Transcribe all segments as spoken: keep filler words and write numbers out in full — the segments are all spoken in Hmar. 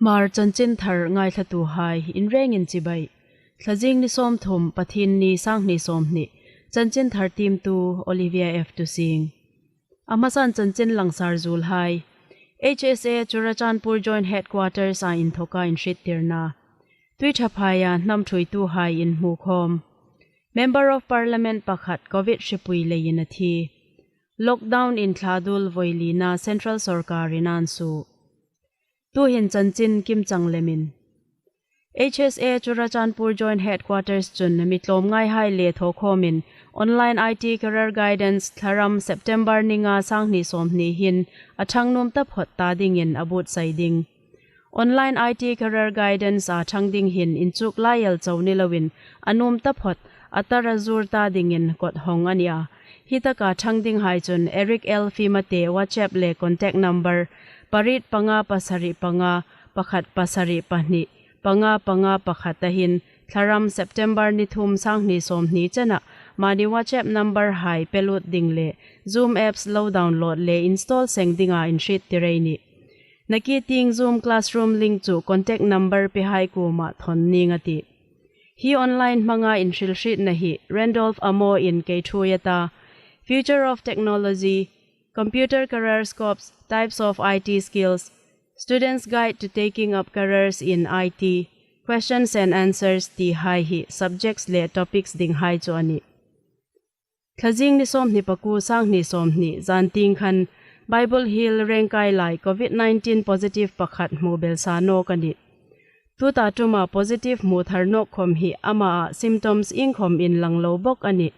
Hmar chanchin thar ngaithlatuhai inrengin chibai. Thlazing ni sawmthum, Pathienni, sanghni sawmhni. Chanchin thar tiemtu Olivia F Tusing. A hmasan chanchin langsar zuolhai. H S A Churachandpur Joint Headquarters-a inthoka inhriettirna. Tuiṭhaphaia hnam ṭhuoituhai inhmukhawm. Member of Parliament pakhat Covid hripui leiin a thi. Lockdown inthla dul voi lina Central Sawrkarin a insuo. Tuhin chanchin kimchang lemin. H S A Churachandpur Joint Headquarters chun mi tlawmngaihai le thawkhawmin Online I T Career Guidance thlaram September ni nga, sanghni sawmhni hin a ṭhang nuom taphot ta dingin a buotsai ding. Online I T Career Guidance a ṭhang ding hin inchuk lai el chau ni loin a nuom taphot a tara zuor ta dingin kawt hawng a nih a. Hi taka ṭhang dinghai chun Eric L Fimate WhatsApp le contact number pariet panga pasari panga pakhat pasari pahni panga panga pakhat a hin thlaram September ni thum, sanghni sawmhni chena mani WhatsApp number hai pe lut ding le Zoom apps lo download le install seng dinga inhriettir ei nih. Nakie tieng Zoom Classroom link chu contact number pehai kuoma thawn ning a tih. Hi online hmanga inhrilhrietna hi Randolph Amo-in kei ṭhuoi a ta. Future of Technology, Computer Career Scopes, Types of I T Skills, Students' Guide to Taking Up Careers in I T, Questions and Answers tihai hi subjects le topics dinghai chu a nih. Thlazing ni sawmhni pakuo, sanghni sawmhni, zantieng khan Bible Hill Rengkai lai Covid nineteen positive pakhat hmu belsa nawk a nih. Tuta ṭuma positive hmu thar nawk khawm hi amaa symptoms iengkhawm inlang lo bawk a nih.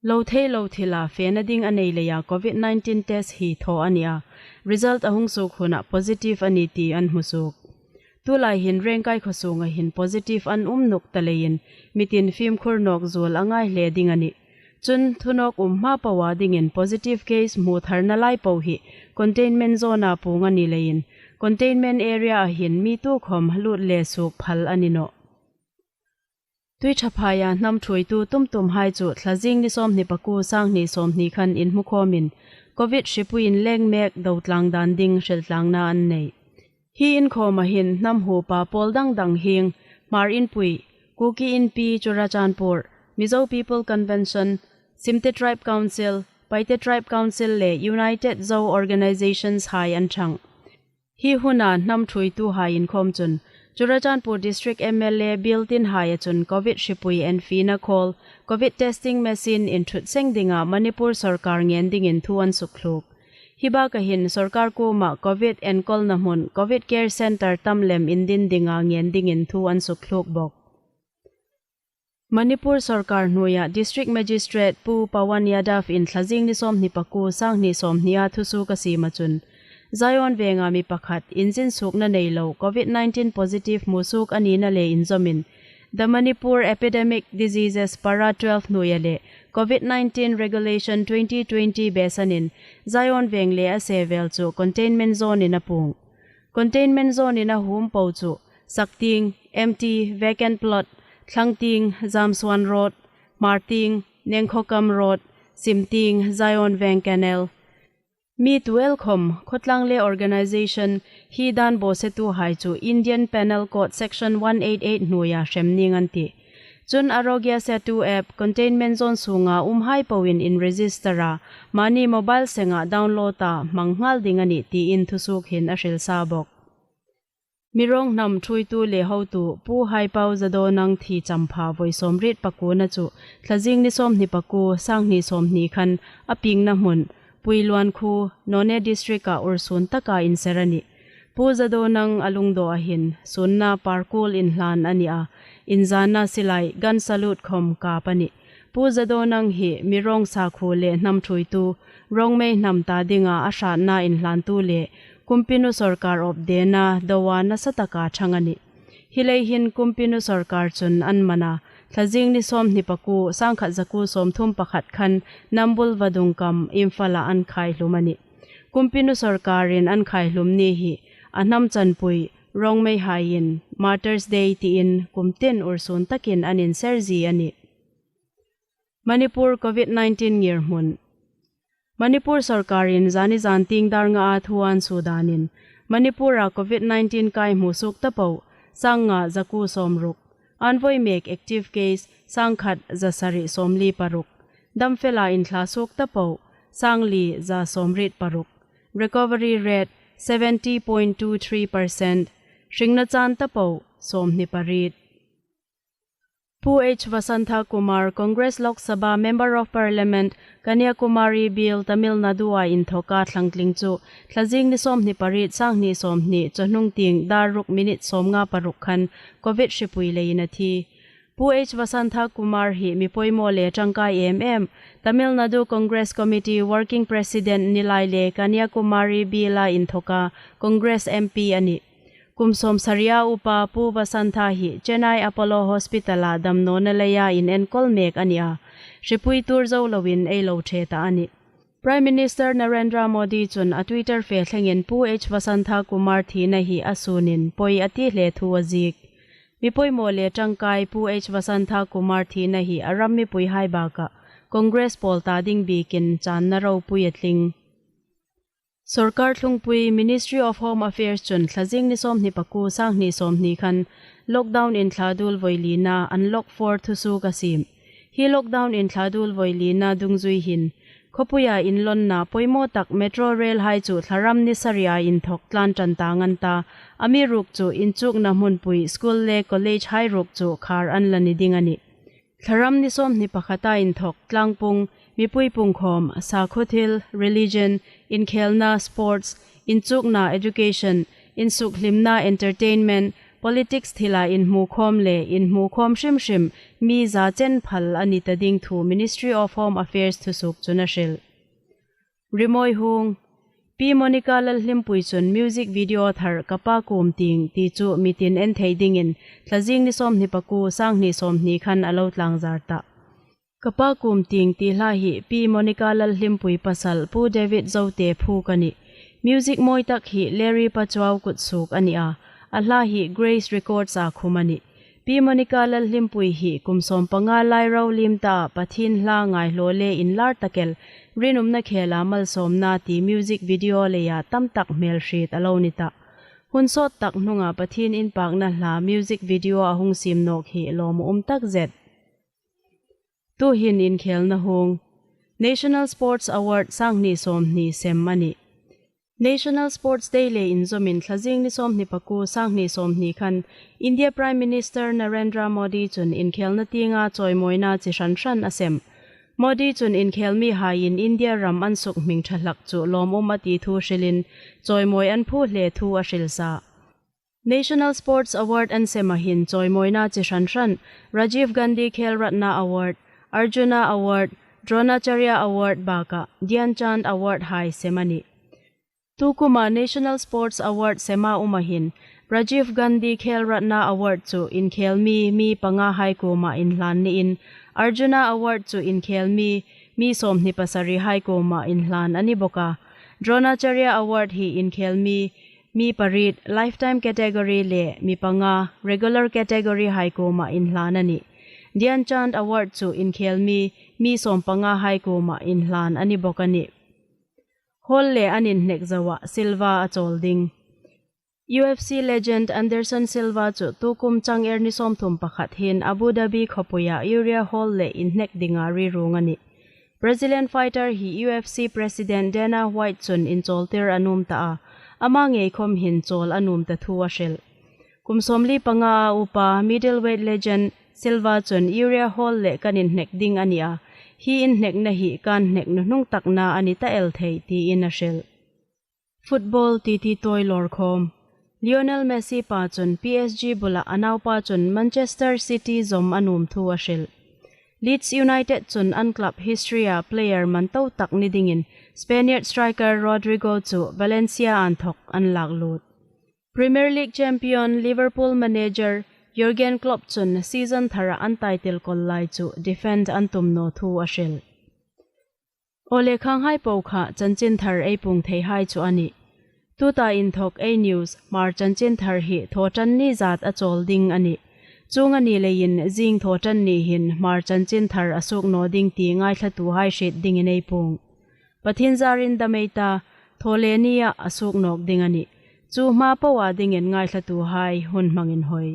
Lo thei lo thila fena ding a nei leia Covid nineteen test hi thaw a nih a, result a hung suok huna positive a nih ti an hmu suok. Tulai hin Rengkai khaw sunga hin positive an um nuk ta leiin mitin fimkhur nawk zuol a ngai hle ding a nih. Chun thu nawk um hma poa dingin positive case hmu tharna lai po hi containment zone-a puong a ni leiin containment area-a hin mi tukhawm lut le suok phal a ni nawh. Tuiṭhaphaia hnam ṭhuoitu tumtumhai chu Thlazing ni sawmhni pakuo, sanghni sawmhni khan inhmukhawmin Covid hripuiin leng mek do tlang dan ding hriltlangna an nei. Hi inkhawma hin hnam huopa pawl dang dang hieng Hmar Inpui, Kuki Inpi Churachandpur, Mizo People Convention, Simte Tribe Council, Paite Tribe Council le United Zo Organizations hai an ṭhang. Hi huna hnam ṭhuoituhai inkhawm chun Churachandpur District M L A biel tinhaia chun Covid hripui enfina khawl, Covid testing machine inṭhut seng dinga Manipur sawrkar ngen dingin thu an sukthluk. Hi baka hin sawrkar kuoma Covid enkawlna hmun, Covid Care Centre tam lem indin dinga ngen dingin thu an sukthluk bawk. Manipur sawrkar hnuoia District Magistrate Pu Pawan Yadav-in Thlazing ni sawmhni pakuo, sanghni sawmhnia thusuok a siema chun Zion venga mi pakhat inzin suokna nei lo Covid nineteen positive hmu suok a nina le inzawmin The Manipur Epidemic Diseases Para twelve hnuoia le Covid nineteen Regulation twenty twenty besanin Zion veng le a se vel chu containment zone-in a puong. Containment zone-in a huom po chu Saktieng, empty, vacant plot, Thlangtieng, Zamsuan Road, Hmartieng, Nengkhokam Road, Simtieng, Zion Veng Canal. Mi tu el khawm, khawtlang le organization hi dan bawsetuhai chu Indian Penal Code Section one eight eight hnuoia hrem ning an tih. Chun Aarogya Setu app containment zone sunga umhai poin inregister a, mani mobile senga download a hmang nghal ding a nih tiin thusuok hin a hril sa bawk. Mirong hnam ṭhuoitu le hotu Pu Haipau Zadonang thi champha voi sawmriet pakuona chu Thlazing ni sawmhni pakuo, sanghni sawmhni khan a piengna hmun Puiluan khuo, Noney District-a ursun taka inser a nih. Pu Zadonang a lungdaw a hin sunna parkul inhlan a ni a, inzana silai gun salute khawm kap a nih. Pu Zadonang hi Mirong sakhuo le hnam ṭhuoitu, Rongmei hnam ta dinga a hratna inhlantu le kumpinu sawrkar awpdena doa nasa taka ṭhang a nih. Hi lei hin kumpinu sawrkar chun an man a, Thlazing ni sawmhni pakuo, sangkhat zakuo sawmthum pakhat khan Nambul vadung kam Imphal-a an khaihlum a nih. Kumpinu sawrkarin an khaihlum ni hi a hnam chanpui Rongmeihaiin Martyrs' Day tiin kum tin ursun takin an inser zie a nih. Manipur Covid nineteen ngirhmun. Manipur sawrkarin zani zantieng dar ngaa thu an suo danin Manipur-a Covid nineteen kai hmusuok taphawt, sang nga zakuo sawmruk. An vawi mek active case, sang khat zasari sawmli paruk. Damfela inthlasuok taphawt, sang li za sawmriet paruk. Recovery rate, seventy point two three percent. Hringna chan taphawt, sawmhni pariet. Pu H Vasantha Kumar, Congress Lok Sabha Member of Parliament, Kanyakumari Beel, Tamil Nadu-a inthoka thlangtling chu, thlazing ni sawmhni pariet, sang hni sawmhni, chawhnung tieng dar ruk minute sawmnga paruk khan Covid hripui leiin a thi. Pu H Vasantha Kumar hi mi poimaw le ṭangkai em em, Tamil Nadu Congress Committee Working President ni lai le Kanyakumari Beel-a inthoka Congress M P a nih. Kum sawmsari a upa Pu Vasantha hi Chennai Apollo Hospital-a damnawna leia inenkawl mek a ni a, hripui tuor zo loin ei lo ṭhe ta a nih. Prime Minister Narendra Modi chun a Twitter fe thlengin Pu H Vasantha Kumar thina hi a sunin poi a ti hle thu a ziek. Mi poimaw le ṭangkai Pu H Vasantha Kumar thina hi a ram mipuihai bakah Congress pawl ta ding bikin channa ropui a tling. Sorkar thlungpui Ministry of Home Affairs chun thlazing ni sawmhni pakuo, sang hni sawmhni khan lockdown inthladu vawi lina, unlock four thusuok a siem. Hi lockdown inthladu vawi lina dungzui hin, khawpuia inlawnna poimaw tak metro rail hai chu thlaram ni saria inthok tlan ṭan tang an ta, amiruokchu inchukna hmunpui school le college hai ruok chu khar an la ni ding a nih. Thlaram ni sawmhni pakhata inthok tlangpung, mipui pungkhawm, sakhuo thil, religion, inkhelna, sports, inchukna, education, insukhlimna, entertainment, politics thila inhmukhawm le inhmukhawm hrim hrim mi za chen phal a ni ta ding thu Ministry of Home Affairs thusuok chun a hril. Rimawi hung. Pi Monica Lalhlimpui chun music video thar Ka Pa Kuom Tieng ti chu mitin en thei dingin thlazing ni sawmhni pakuo, sang hni sawmhni khan a lo tlangzar ta. Ka Pa Kuom Tieng ti hla hi Pi Monica Lalhlimpui pasal Pu David Zote phuok a nih. Music mawi tak hi Larry Pachuau kutsuok a ni a, a hla hi Grace Records-a khum a nih. Pi Monica Lalhlimpui hi kum sawmpanga lai ro liem ta Pathien hla ngaihlaw le inlar tak el, rinumna khela malsawmna ti music video leia tam tak hmelhriet a lo ni ta. Hun sawt tak hnunga Pathien inpakna hla music video a hung siem nawk hi lawmum tak zet. Tuhin inkhelna hung. National Sports Award sang hni sawmhni sem a nih. National Sports Day le inzawmin thlazing ni sawmhni pakuo, sang hni sawmhni khan India Prime Minister Narendra Modi chun inkhelna tienga chawimawina chi hran hran a sem. Modi chun inkhelmihaiin India ram an sukhming ṭha hlak chu lawmum a ti thu hrilin chawimawi an phu hle thu a hril sa. National Sports Award an sema hin chawimawina chi hran hran, Rajiv Gandhi Khel Ratna Award, Arjuna Award, Dronacharya Award bakah Dhyan Chand Award hai sem a nih. Tukuma National Sports Award sema uma hin, Rajiv Gandhi Khel Ratna Award chu inkhelmi mi panga hai kuoma inhlan niin, Arjuna Award chu inkhelmi mi sawmhni pasari hai kuoma inhlan a ni bawk a. Dronacharya Award hi inkhelmi mi pariet, lifetime category le mi panga, regular category hai kuoma inhlan a nih. Dhyan Chand Award chu inkhelmi mi sawmpanga hai kuoma inhlan a ni bawk a nih. Hall le an inhnek zoa Silva a chawl ding. U F C legend Anderson Silva chu tukum chang er ni sawmthum pakhat hin Abu Dhabi khawpuia Uriah Hall le inhnek dinga rirung a nih. Brazilian fighter hi U F C President Dana White chun inchawltir a nuom ta a, ama ngei khawm hin chawl a nuom ta thu a hril. Kum sawmli panga a upa middleweight legend Silva chun Uriah Hall le kan inhnek ding a ni a, hi inhnekna hi kan hnek nuhnung takna a ni ta el thei tiin a hril. Football titi tawi lawr khawm. Lionel Messi pa chun P S G bula a naupa chun Manchester City zawm a nuom thu a hril. Leeds United chun an club history-a player man to tak ni dingin Spaniard striker Rodrygo chu Valencia inthok an lak lut. Premier League champion Liverpool manager Jurgen Klopp chun season thara an title kawl lai chu defend an tum naw thu a hril. Awle, khanghai po kha chanchin thar ei puong thei hai chu a nih. Tuta inthok ei news Hmar chanchin thar hi thaw ṭan ni zat a chawl ding a nih. Chuong a ni leiin zing thaw ṭan ni hin Hmar chanchin thar a suok naw ding ti ngaithlatuhai hriet dingin ei puong. Pathien zarin dam ei ta, thaw le nia a suok nawk ding a nih. Chu hma poa dingin ngaithlatuhai hun hmang inhawi.